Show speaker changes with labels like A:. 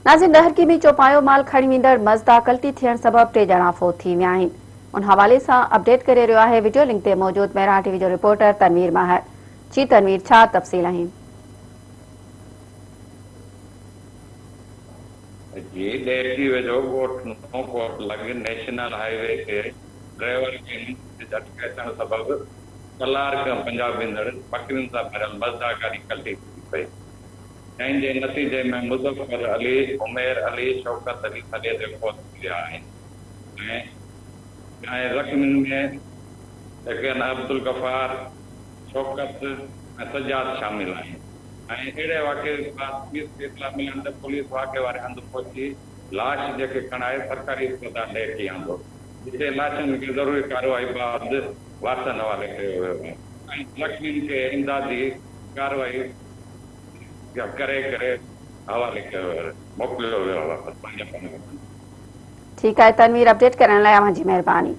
A: ناظرين ڏهرڪي ۾ چوپايو مال کڻي ويندڙ مزدا ڪلٽي ٿيڻ سبب ٽي ڄڻا فوت ٿي ويا آهن ان حوالي سان اپڊيٽ ڪري رهيو آهي وڊيو لنڪ تي موجود مهراڻ ٽي وي جو رپورٽر تنوير ماهر جي تنوير ڇا تفصيل آهن.
B: جي ڏهرڪي ويجهو ڳوٺ نئون ڪوٽ لڳ نيشنل هاء وي تي ڊرائيور کي ننڊ جي جهٽڪي اچڻ سبب ڪلار کان پنجاب ويندڙ ٻڪرين سان ڀريل مزدا گاڏي ڪلٽي ٿي پئي. جنهن جي نتيجي ۾ مظفر علي، عمير علي، شوڪت علي ٿڏي تي فوت ٿي ويا آهن ۽ ۽ زخمين ۾ جيڪي عبدالغفار، شوڪت ۽ سجاد شامل آهن ۽ اهڙي واقعي بعد پوليس کي اطلاع ملڻ تي پوليس واقعي واري هنڌ پهچي لاش جيڪي کڻائي سرڪاري اسپتال ڏهڪي آندو جتي لاشن کي ضروري ڪارروائي بعد وارثن حوالي ڪيو ويو آهي ۽ زخمين کي امدادي ڪارروائي ڪري ڪري حوالي ڪيو ويو موڪليو ويو واپس پنهنجي پنهنجي وطن.
A: ٺيڪ آهي تنوير اپڊيٽ ڪرڻ لاء اوهان جي مهرباني.